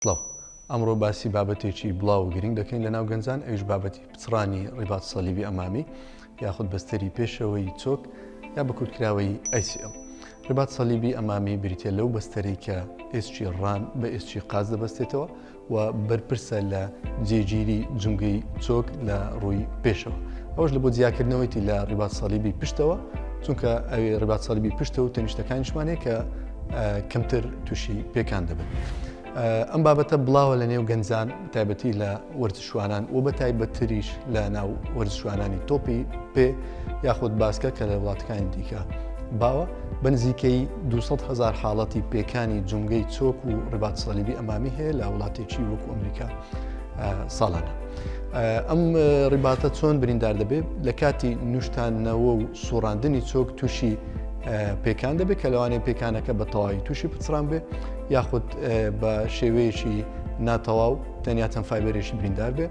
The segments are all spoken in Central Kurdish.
سڵاو. ئەمڕۆ باسی بابەتێکی بڵاو و گرنگ دەکەین لەناو گەنجان ئەویش بابەتی پچڕانی ڕیبات سەلیبی ئەمامی یاخود بەستەری پێشەوەی چۆک یا بە کورتکراوەی ACL. ڕیبات سەلیبی ئەمامی بریتە لەو بەستەرەی کە ئێسکی ڕان بە ئێسکی قاچ دەبەستێتەوە و بەرپرسە لە جێگیری جومگەی چۆک لە ڕووی پێشەوە ئەوش لە بۆ جیاکردنەوەیتی لە ڕیبات سەلیبی پشتەوە چونکە ئەوێ ڕیبات سەلیبی پشتەوە و تەنیشتەکانیشمان هەیە کە کەمتر تووشی پێکان دەبن. ئەم بابەتە بڵاوە لە نێو گەنجان تایبەتی لە وەرزشوانان و بە تایبەتتریش لە ناو وەرزشوانانی تۆپی پێ یاخود باسکە کە لە وڵاتەکانی دیکە باوە بە نزیکەی 200 هزار حاڵەتی پێکانی جومگەی چۆک و ڕبات سەلیبی ئەمامی هەیە لە وڵاتێکی وەکو ئەمریکا ساڵانە. ئەم ڕیباتە چۆن بریندار دەبێت لە کاتی نوشتانەوە و سوڕاندنی چۆک تووشی پێکان دەبێت کە لەوانەیە پێکانەکە بە تەواوی تووشی پچڕان بێ یاخود بە شێوەیەکی ناتەواو تەنیا چەند فایبەرێکی بریندار بێ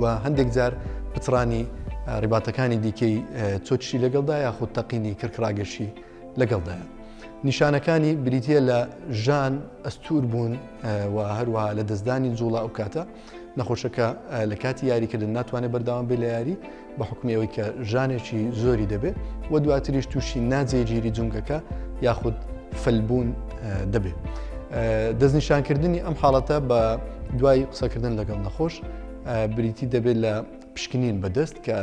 و هەندێک جار پچڕانی ڕیباتەکانی دیکەی چۆچی لەگەڵدا یاخود تەقینی کرکڕاگەشی لەگەڵدایە. نیشانەکانی بریتە لە ژان ئەستور بوون و هەروەها لە دەستدانی جوڵە ئەو کاتە نەخۆشەکە لە کاتی یاریکردن ناتوانێت بەردەوام بێ لە یاری بە حکومی ئەوەی کە ژانێکی زۆری دەبێت و دواتریش تووشی ناجێگیری جومگەکە یاخود فلبوون دەبێت. دەستنیشانکردنی ئەم حاڵەتە بە دوای قسەکردن لەگەڵ نەخۆش بریتی دەبێت لە پشکنین بەدەست کە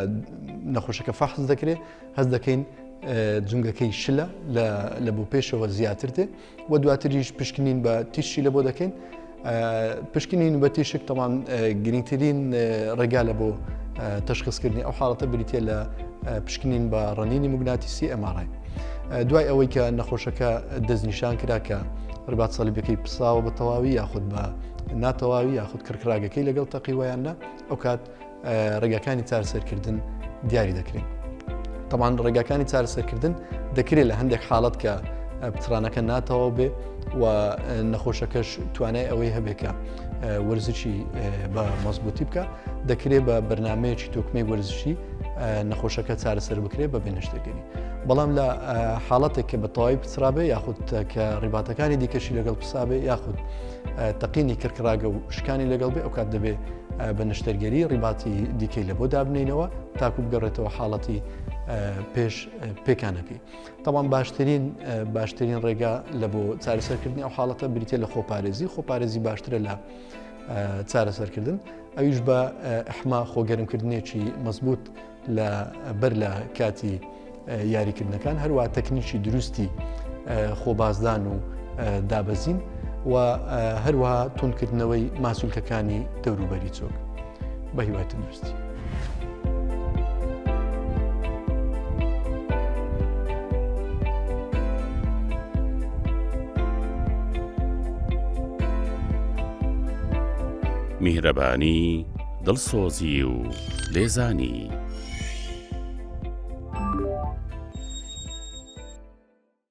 نەخۆشەکە فەحس دەکرێت هەست دەکەین جومگەکەی شلە لە بۆ پێشەوە زیاتر دێ و دواتریش پشکنین بە تیشکی لە بۆ دەکەین پشکنین بە تیشک تەمان گرنگترین ڕێگا لە بۆ تەشخصکردنی ئەو حاڵەتە بریتە لە پشکنین بە ڕەنینی موگناتیسی MRI دوای ئەوەی کە نەخۆشەکە دەستنیشان کرا کە ڕبات سەلیبەکەی پساوە بە تەواوی یاخود بە ناتەواوی یاخود کڕکراگەکەی لەگەڵ تەقیوەیان نە ئەو کات ڕێگاکانی چارەسەرکردن دیاری دەکرێن. تەمان ڕێگاکانی چارەسەرکردن دەکرێت لە هەندێک حاڵەت کە پچڕانەکە ناتەواو بێ و نەخۆشەکەش توانای ئەوەی هەبێ کە وەرزشی بە مەزبوطی بکە دەکرێت بە بەرنمەیەکی تۆکمەی وەرزشی نەخۆشەکە چارەسەر بکرێت بە بێنشتەگەری بەڵام لە حاڵەتێک کە بە تەواوی پچرابێ یاخود کە ڕیباتەکانی دیکەشی لەگەڵ پسابێ یاخود تەقینی کرکراگە و شکانی لەگەڵ بێ ئەو کات دەبێ بە نەشتەرگەری ڕیباتی دیکەی لە بۆ دابنینەوە تاکو بگەڕێتەوە حاڵەتی پێش پێکانەکەی تەوان باشترین باشترین ڕێگا لە بۆ چارەسەرکردنی ئەو حاڵەتە بریتە لە خۆپارێزی خۆپارێزی باشترە لە چارەسەرکردن ئەویش بە ئەحما خۆگەرمکردنێکی مەزبوط لە بەر لە کاتی یاریکردنەکان هەروە تەکنیکی دروستی خۆبازدان و دابەزین و هەروەها توندکردنەوەی ماسولکەکانی دەوروبەری چۆک بە هیوای تەندروستی. میهرەبانی، دڵسۆزی و لێزانی.